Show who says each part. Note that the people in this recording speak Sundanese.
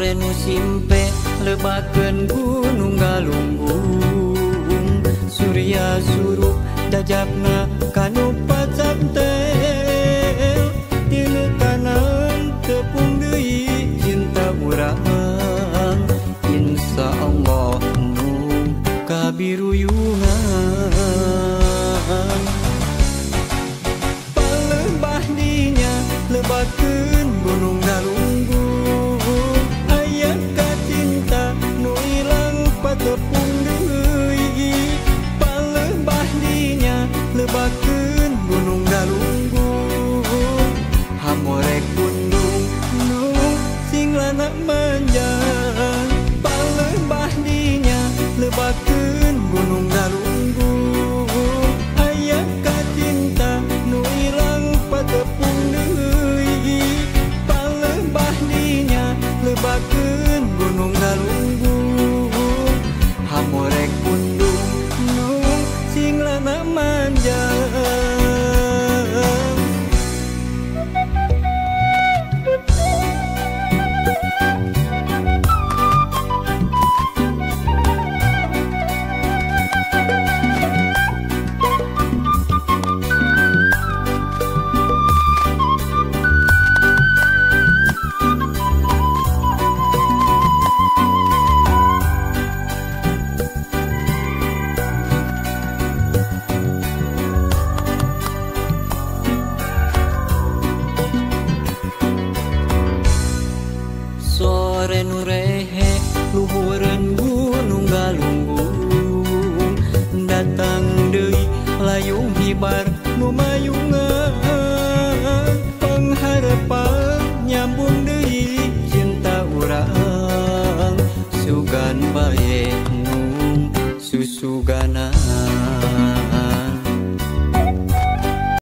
Speaker 1: Sore nu simpe lebakeun gunung galunggung. Surya surup jajabna kanu pacantel. Tina kanan tepung deui cinta urang. Insya Allah nu kabiruyungan. Palembah dinya lebakeun gunung galunggung. Aya kacinta nu ilang patepung deui. Palembah dinya lebakeun gunung galunggung. Hamorek pundung nu sing lanak manjang. Palembah dinya lebakeun gunung galunggung. Aya kacinta nu ilang patepung deui. Palembah dinya lebakeun gunung galunggung. Hamorek pundung nu sing lanak manjang. Sore nu rehe luhureun gunung galunggung. Datang deui layung hibar nu mayungan. Pangharepan nyambung deui cinta urang. Sugan bae nu susuganan.